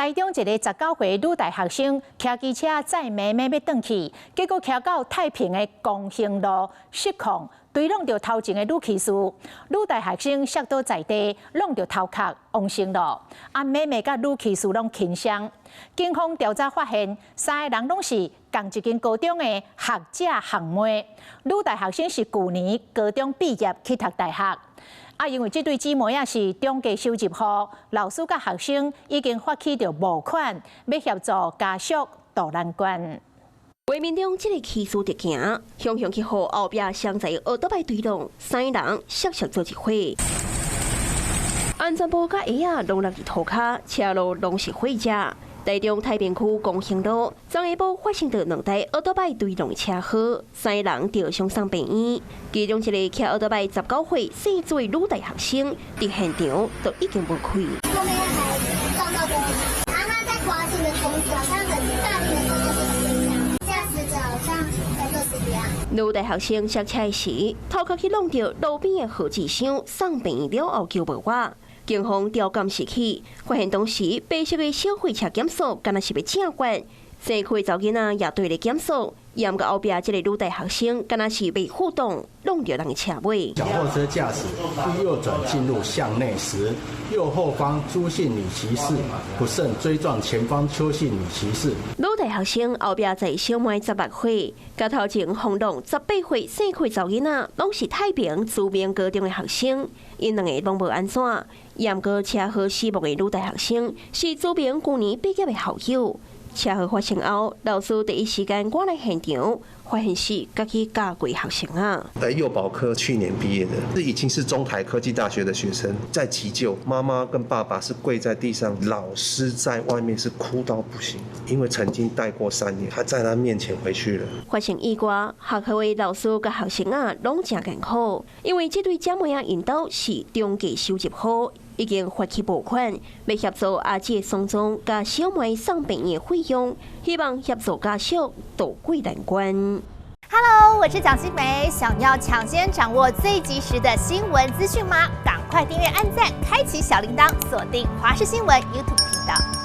台中一個19歲女大學生騎機車載妹妹欲轉去，結果騎到太平的光興路失控，追挵著頭前的女騎士，女大學生摔倒在地，挵著頭殼往生路。啊，妹妹佮女騎士攏輕傷。警方調查發現，三个人攏是仝一間高中的學姐學妹。女大學生是舊年高中畢業去讀大學。啊，因為這對姊妹仔是中低收入戶，老師佮學生已經發起著募款，欲協助家屬渡難關。畫面中，這个騎士直行，雄雄去予後壁雙載歐多擺追撞，三人摔摔做一伙。安全帽佮鞋仔攏落佇塗跤，車路攏是血跡。台中太平區光興路，昨下晡發生著兩台歐多擺追撞的車禍，三人著傷送病院。其中一个騎歐多擺19歲姓朱的女大學生，佇現場就已經無氣。後面還撞到玻璃，然後他在滑行的同時，好像很大力的動作是這樣，駕駛者好像在做 CPR。女大學生摔車時，頭殼去挵著路邊的號誌箱，送病院了後救無活。警方調監視器，發現當時白色的小貨車減速，敢若是欲正彎。社區查某囡仔也對咧減速，毋過後壁這个女大學生，敢若是袂赴擋，挵著人的車尾。小貨車駕駛欲右轉進入巷內時，右後方朱姓女騎士不慎追撞前方邱姓女騎士。女大學生後壁載小妹16歲，佮頭前轟撞18歲姓柯查某囡仔，攏是太平慈明高中的學生，𪜶兩个攏無按怎。毋過車禍死亡的女大學生是慈明舊年畢業的校友。車禍發生後，老師第一時間趕來現場，發現是家己教過學生啊。在幼保科去年畢業的，這已經是中台科技大學的學生，在急救，媽媽跟爸爸是跪在地上，老師在外面是哭到不行，因為曾經帶過3年，他在他面前回去了。發生意外，學校的老師佮學生啊，攏誠艱苦，因為這對姐妹仔𪜶兜是中低收入戶。已經發起募款，欲協助阿姊喪葬佮小妹送病院的費用，希望協助家屬渡過難關。 Hello，我是蔣新梅，想要搶先掌握最及時的新聞資訊嗎？趕快訂閱、按讚、開啟小鈴鐺，鎖定華視新聞 YouTube 頻道。